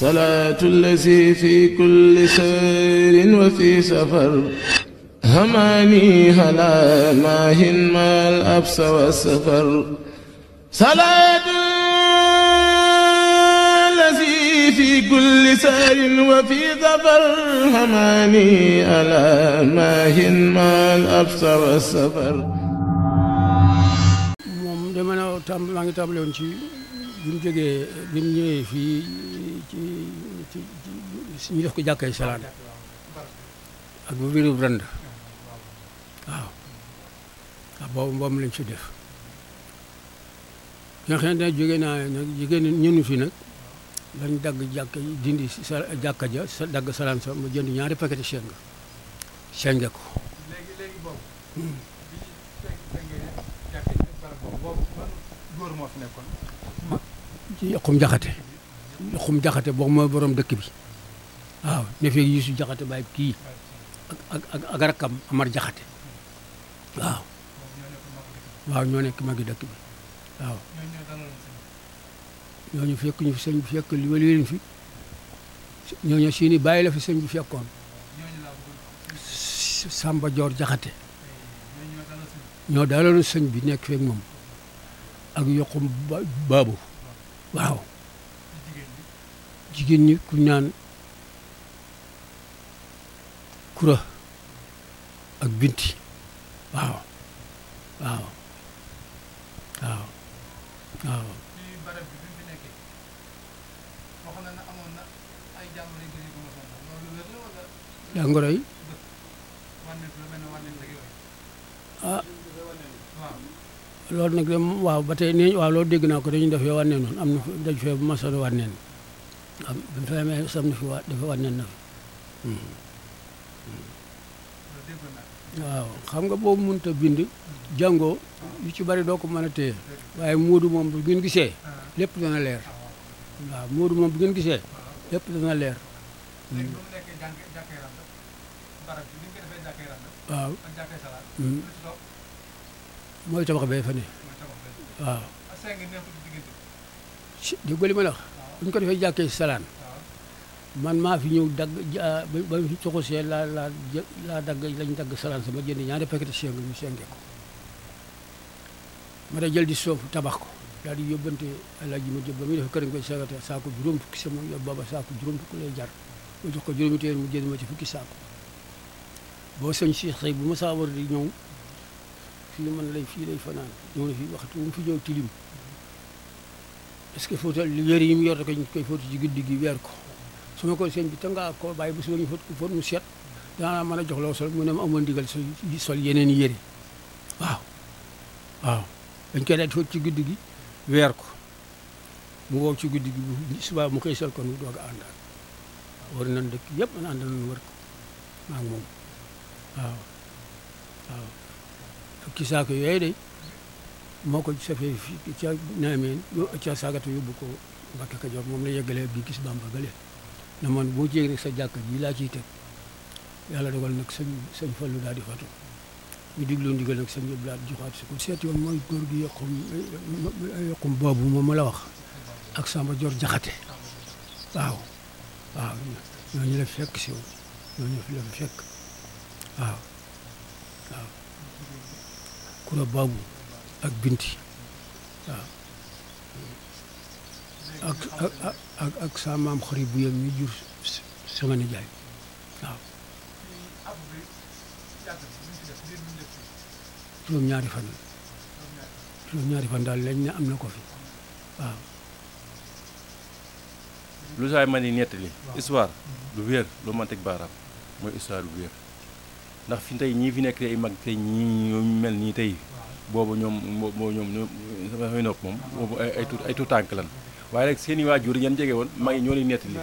salaatu allazi fi kulli sayrin wa fi safar hamaani halaa maahin maal absa wa safar salaatu allazi fi kulli sayrin wa fi safar hamaani halaa maahin maal absa wa safar. moom dama ne maa ngi tàmbale woon ci bi mu jógee bi mu ñëwee fii ci ñu def ko jàkkay Salaan ak bu biiru Rand waaw boobu moom lañ fi def nga xam ne jóge naa nag jigéen ñënu fi nag lañ dagg jàkka dindi sa jàkka ja sa dagg Salaan sa ma jënd ñaari paquet seng ko góor moo fi nekkoon ci Yoxum Jaxate boobu mooy borom dëkk bi waaw ne fee Yuusu Jaxate baay kii ak rakkam Amar Jaxate waaw ñoo nekk magi dëkk bi waaw ñooñu fekk ñu fi sëñ bi fekk li wali leen fi ñooñu seeni bàyyi la fi sëñ bi fekkoon Samba Joor Jaxate ñoo daaloon sëñ bi nekk feek moom ak Yoxum Baabu waaw jigéen ñi ku ñaan Kura ak Binti waaw. jàngoro yi loolu nag waaw ba tey nii waaw loolu dégg naa ko dañuy def wànnee noonu am na dañ fee bu masoon wànneen am bi mu fa amee sam na fi dafa wànneen na fi waaw xam nga boobu mënut a bind jàngoo yu ci bari doo ko mën a téye waaye Moodu moom bu ngeen gisee lépp dana leer waaw Moodu moom bu ngeen gisee lépp dana leer waaw mooy tabax bee fa ne waaw dégg li ma la wax bu ñu ko defee jàkkee Salaan man maa fi ñëw dagg ba fi coxosee laa dagg lañ dagg Salaan sama jënd ñaari paquet seng ñu senge ko ma da jël di soof tabax ko daal di yóbbante Alaaji ma jëb ba muy def kër nga koy sagate saako juróom fukki sama yob booba saako juróom fukki lay jar ma jox ko juróomi téeméer mu jënd ma ci fukki saako boo sëñ si xëy bu ma saa war di ñëw fii man fii lay fanaan ñëw na fi waxtu mu fi ñëw tilim est-ce que fóotal yére yi mu yor ko ñu koy fóotu ci guddi gi weer ko su ma ko sëñ bi te nga ko bàyyi bu suba ñu fóot mu set daanaa mën a jox loo sol mu ne ma amoon ndigal sol yeneen yére waaw dañ koy daal di fóot ci guddi gi weer ko mu wow ci guddi gi bu suba mu koy sol kon mu doog a àndal war nañ dëkk yëpp man àndal nañ wër ko maa ngi moom waaw fukki saako yooyu de moo ko safee fii ca naameen ca saagatu yóbbu ko Mbàkke Kajoor moom la yeggalee bi gis Bàmba gale na man boo jéeg rek sa jàkka ji laa ciy teg yàlla dogal nag sëñ Fallu daal di fatu ñu digloo ndigal nag sëñ yëpp daal di joxaat si ko seeti woon mooy góor gi Yoxum boobu moom ma la wax ak Samba Joor Jaxate waaw ñooñu la fekk si woon ñooñu fi la fekk waaw Kura Baabu ak Binti waaw ak sa maam xarit bu yem mi jur sama nijaay waaw juróom-ñaari fan daal lañ ne am na ko fi waaw lu saay man yi nettali histoire lu wér lu man teg baaraam mooy histoire lu wér ndax fi tey ñii fi nekk ay mag tey ñii ñoom mel nii tey boobu ñoom samay nopp moom boobu ay tuut tànk lan waaye rek seen i waajur yan jege woon mag yi ñoo leen nettali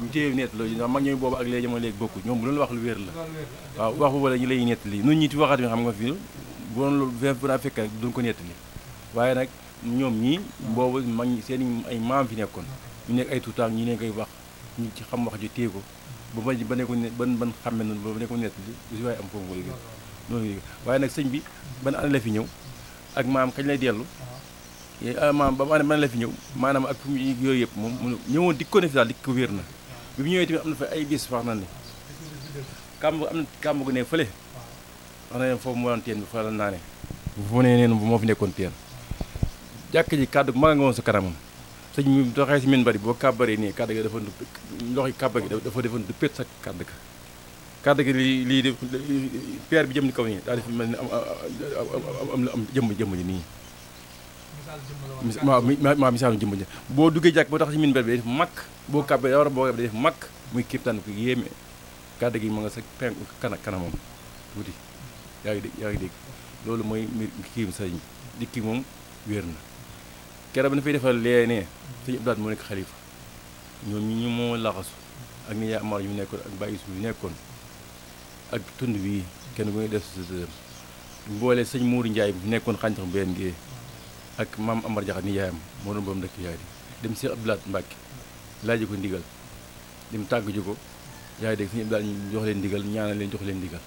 ñu téye nettali ndax mag ñooy boobu ak léegi jamono léegi bokku ñoom bu doon wax lu wér la waaw wax boobu la ñu lay nettali nun ñi ti waxaat bi xam nga fii bu doon lu daa fekk rek duñ ko nettali waaye nag ñoom ñii boobu mag ñi seen ay maam fi nekkoon ñu nekk ay tuut tànk ñi leen koy wax ñu ci xam wax ji téye ko ba ne ko ban xàmme noonu ba ne ko nettali bu si waaye am foofu noonu waaye nag sëñ bi ban année la fi ñëw ak maam kañ lay dellu maanaam ba ma man la fi ñëw maanaam ak fu mu yooyu yëpp moom mu ñëwoon di ko ne fi daal di ko wér na bi mu ñëwee tamit am na fa ay bis wax na ne kàmb am na kàmb gu ne fële wax na leen foofu mu woon teen bi fa la naane bu ne neen moo fi nekkoon teen jàkk ji kàddu gu mag nga woon sa kanamam sëñ mi doxee si min bari boo kàbbaree nii kàddu gi dafa loxo kàbbar gi dafa defoon du pét sa kàddu gi lii de peer bi jëm ni kaw nii daal di mel ni am jëmm ji nii maa misaalu jëmm ji boo duggee jàkk boo tax si min bari bi day def makk boo kàbbaree da war a boo day def makk muy kéemtaan ko yéeme kàddu gi ma nga sa penk kanamam tuuti yaa ngi dégg loolu mooy kii sëñ bi kii moom wér na keroog bi na fay defal leenee sëñ Abdoulaye moo nekk xalifa ñoom ñu moo laxasu ak ni yaa amar yu nekkoon ak bàyyi su yu nekkoon ak tund bii kenn ku ngi def sa mboole sëñ Mourou Ndiaye bu nekkoon xàncax benn gi ak maam Amar Jaxat ni yaayam moo doon borom dëkk yaay di dem Cheikh Abdoulaye Mbacke laaj ko ndigal dem tàggu ji ko yaa ngi dégg sëñ Abdoulaye ñu jox leen ndigal ñaanal leen jox leen ndigal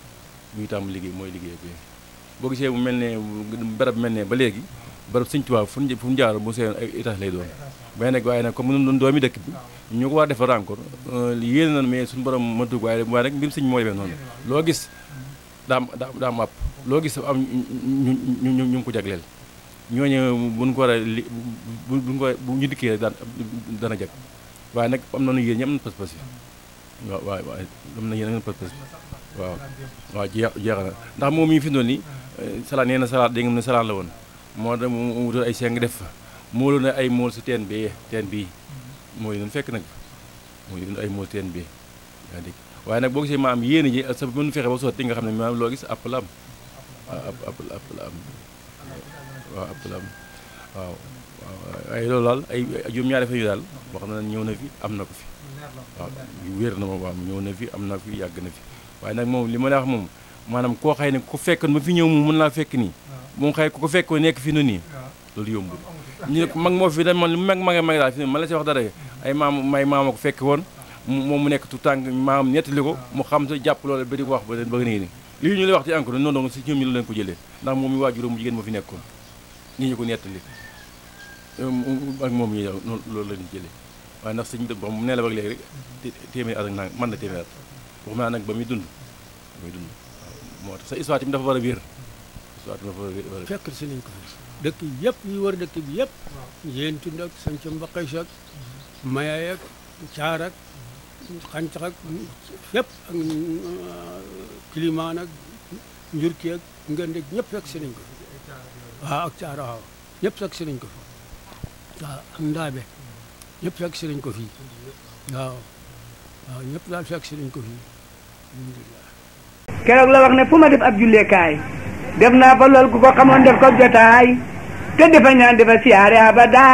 ñuy tàmm liggéey mooy liggéey bi boo gisee mu mel ne barab mel ne ba léegi barab sëñ Tuubaa fu mu jaar bu seen ay étage lay doon waaye nag comme doon doomi dëkk bi ñu ko war defar encore yéene na mais suñu borom mëntug waaye nag mbirum sëñ moo demee noonu loo gis daam àpp loo gis am ñu ngi ko jagleel ñooñu buñ ko war a li buñ ko bu ñu dikkee rek dana jag waaye nag am nañu yéen ñi am na pas-pas yi waaw am na yéen am na pas-pas waaw jeex na ndax moom mi fi doon ni salaat nee na salaat dégg nga ne salaat la woon moo tax mu wutal ay seng def fa moolu na ay mool si teen bii mooy noonu fekk nag mooy ay mool teen bii yaa dégg waaye nag boo gisee maam yéen ji sa mën fexe ba sotti nga xam ne maam loo gis àpp la am àpp la am waaw àpp la am waaw waaye loolu daal ay juróom-ñaari fan yu daal wax na ñëw na fi am na ko fi waaw wér na ma waaw ñëw na fi am na fi yàgg na fi waaye nag moom li ma la wax moom maanaam koo xëy ne ku fekkoon ba fi ñëw moom mën laa fekk nii moom xëy ku ko fekkoon nekk fi nu nii loolu yombul ñu ne mag moo fi da man lu mag daal fi man la si wax dara ay maama ko fekk woon moom mu nekk tout tànk maam nettali ko mu xam sa jàpp loolu ba di ko wax ba nii ni lii ñu lay wax ci encore noonu donc si ñoom ñu la leen ko jëlee ndax moom mi waajuram mu jigéen moo fi nekkoon nii ñu ko nettali ak moom ñi loolu la ñu jëlee waaye ndax sëñ dëgg mu ne la ba léegi rek téeméer at ak nang mën na téeméer at wax naa nag ba muy dund waaw moo tax sa histoire tamit dafa war a wér histoire tamit dafa war a fekk si nañ ko fi dëkk yëpp yi wër dëkk bi yëpp yéen tund ak sanc mbaqays ak mayaay ak caar ak xàncax ak fépp ak kilimaan ak njurki ak ngëndeg ñëpp fekk si nañ ko fi waaw ak caar waaw ñëpp fekk si nañ ko fi waaw ak ndaabe ñëpp fekk si nañ ko fii waaw ñëpp daal fekk si nañ ko fii alhamdulilah keroog la wax ne fu ma def ab julleekaay def naa fa lool ku ko xamoon def ko jotaay te dafa ñaan dafa siyaare abada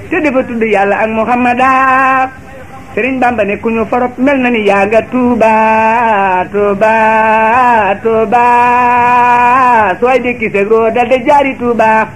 te dafa tudd yàlla ak muhammada Sëriñ Bamba ne ku ñu forop mel na ni yaa nga Tuuba Tuuba Tuuba sooy dëkki seg roo dal de jaari Tuuba